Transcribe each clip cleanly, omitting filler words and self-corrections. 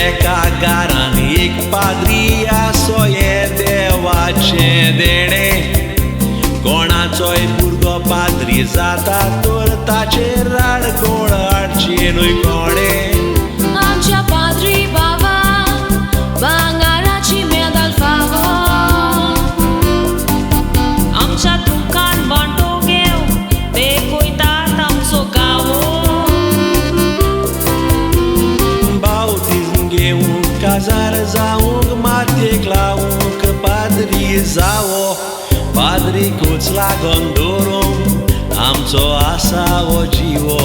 एका घरान एक पाद्री आसो हें देवाचें देणें. कोणाचोय भुरगो पाद्री जाता तर ताचेर आडखळ हाडची न्हय कोणें. आमच्या पाद्री बाबा भांगराची मेदाल फावो. आमच्या दुकान वांटो घेव ते कोयतात आमचो गांवो. बावतीज्म घेवंक काजार जावंक मातयेक लावंक पाद्री जावो. पाद्रीकूच लागोन दवरूंक आमचो आसा हो जिवो.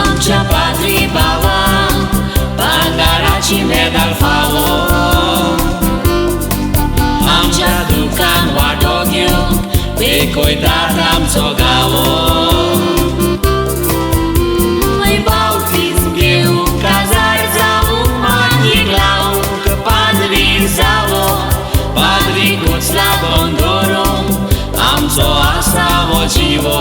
आमच्या पाद्री बाबा भांगराची मेदाल फावो. आमच्या दुकान वांटो घेवंक बेकोयतात आमचो गांवो. बावतीज्म घेवंक काजार जावंक मातयेक लावंक पाद्री जावो. पाद्रीकूच लागोन दवरूंक आमचो आसा हो जिवो.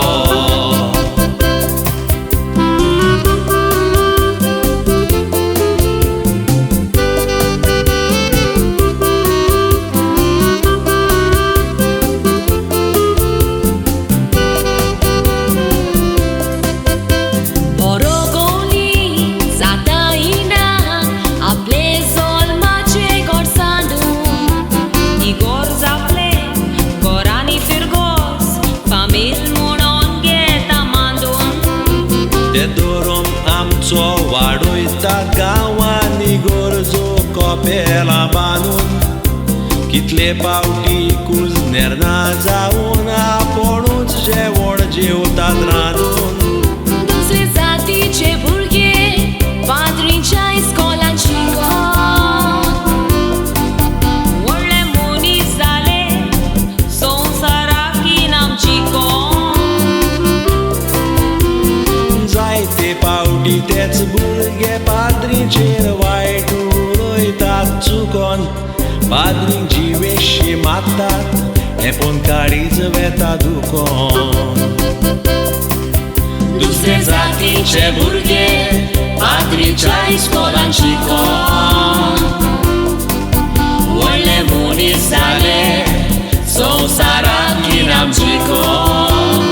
आमचो वाडयता गांवांनी गरजो कपेलां बांदून. कितले पावटी कुजनेर ना जावन आपुणूच जेवण जेवतात रांदून. दुसरे जातीचे भुरगे पाद्रीच्या इस्कोलान शिकोन. व्हडले मनीस जाले संवसाराक इनाम चिकोन. जायते पावटी तेच भुरगे पाद्रीचेर वायट उलयतात चुकोन. पाद्रींक जिवेशी मारतात हें पळोवन काळीज वेता दुकोन. दुसरे जातीचे भुरगे पाद्रीच्या इस्कोलान शिकोन. व्हडले मनीस जाले संवसाराक इनाम जिकोन.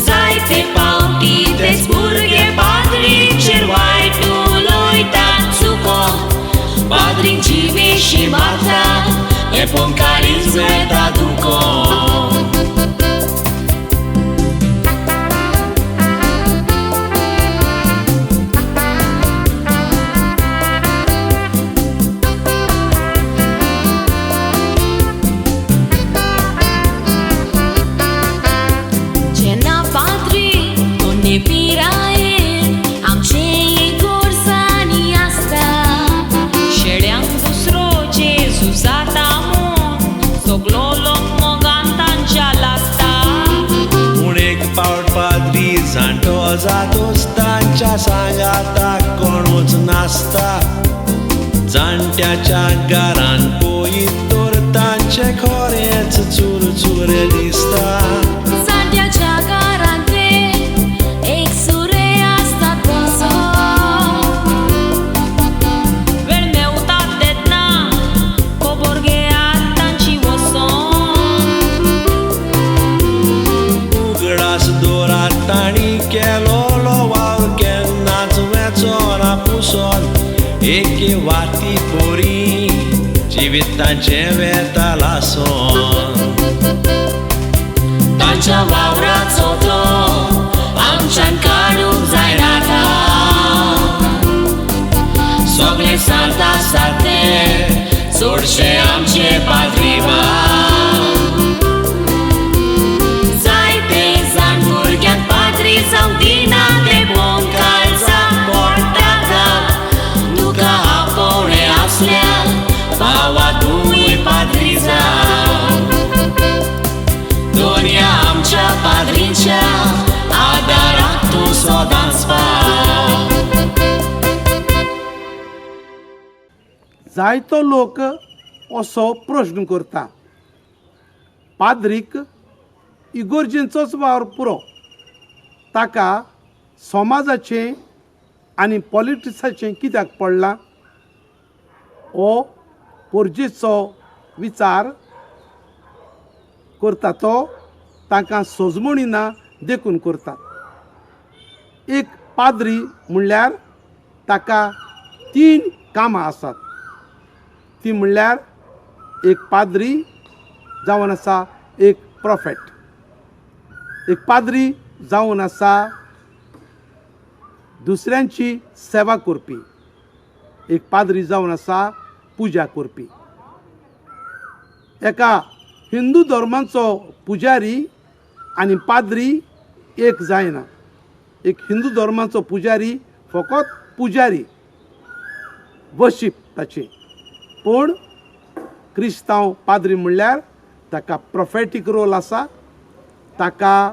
जायते पावटी तेच भुरगे पाद्रीचेर वायट उलयतात चुकोन. पाद्रींक जिवेशी मारतात हें पळोवन काळीज वेता दुकोन. जेन्ना पाद्री कोन्ने पिरायेन आमचे इगोर्जांनी आसता. शेड्यांक दुसरो जेजू जाता म्हूण सगलो लोक मोगान तांच्या लागता. पूण एक पावट पाद्री जाणटो जातोच तांच्या सांगाताक कोणूच नासता. जाणट्याच्या घरान पळयत तर तांचें खरेंच चुरचुरे दिसता. जाणट्याच्या घरान ते एकसुरे आसतात बसोन. वेळ मेवतात तेन्ना खबर घेयात तांची वसोन. उगडास दवरात तांणी केलोलो वावर केन्नाच वेचो ना पुसोन. एके वाती पोरी जिवीत तांचें वेता लासोन. तांच्या वावराचो तो आमच्यान काडूंक जायना. सगळे सांत आसात ते चडशे आमचे पाद्री बाब. जायते जाण भुरग्यांक पाद्री जावंक दिना ते पळोवन काळजाक पडटा घाम. तुका आपोवणें आसल्यार भावा तूंय पाद्री जा. दोनया आमच्या पाद्रीच्या आदाराक तूं सदांच पाव. जायतो लोक असो प्रश्न करता, पाद्रीक इगोर्जेंचोच वावर पुरो, ताका समाजाचें आनी पॉलिटिक्साचें कित्याक पडलां हो पोरजेचो विचार करता तो तांकां सोजमणी ना देखून करता. एक पाद्री म्हणल्यार ताका 3 कामां आसात. ती म्हणल्यार एक पाद्री जावन आसा एक प्रोफेट, एक पाद्री जावन आसा दुसऱ्यांची सेवा करपी, एक पाद्री जावन आसा पुजा करपी. एका हिंदू धर्माचो पुजारी आनी पाद्री एक जायना. एक हिंदू धर्माचो पुजारी फकत पुजारी वर्शीप ताची, पूण क्रिस्तांव पाद्री म्हणल्यार ताका प्रोफेटीक रोल आसा, ताका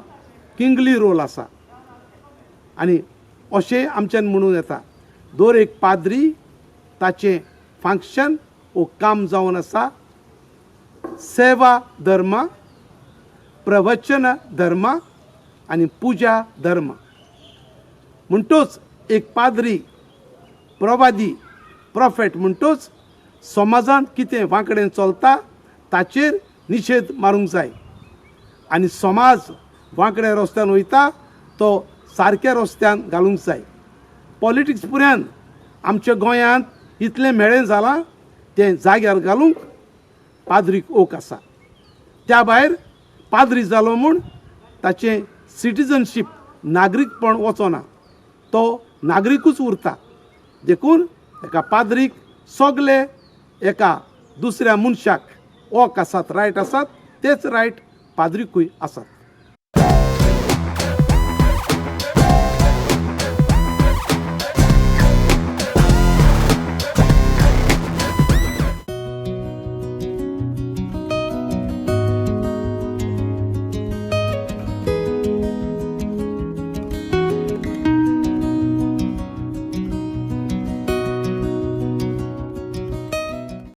किंगली रोल आसा. आनी अशें आमच्यान म्हणून येता दर एक पाद्री ताचें फंक्शन वो काम जावन आसा सेवा धर्म, प्रवचन धर्म आनी पुजा धर्म. म्हणटूच एक पाद्री प्रवादी प्रोफेट म्हणटूच समाजांत कितें वांकडेन चलता ताचेर निशेध मारूंक जाय आनी समाज वांकड्या रस्त्यान वयता तो सारक्या रस्त्यान घालूंक जाय. पॉलिटिक्स पुऱ्यान आमच्या गोंयांत इतलें मेळें जालां तें जाग्यार घालूंक पाद्रीक ओक आसा. त्या भायर पाद्री जालो म्हूण ताचें सिटीजनशीप नागरीकपण वचना, तो नागरिकूच उरता. देखून एका पाद्रीक सगले एका दुसऱ्या मनशाक ओक आसात, रायट आसात, तेच रायट पाद्रिकूय आसात.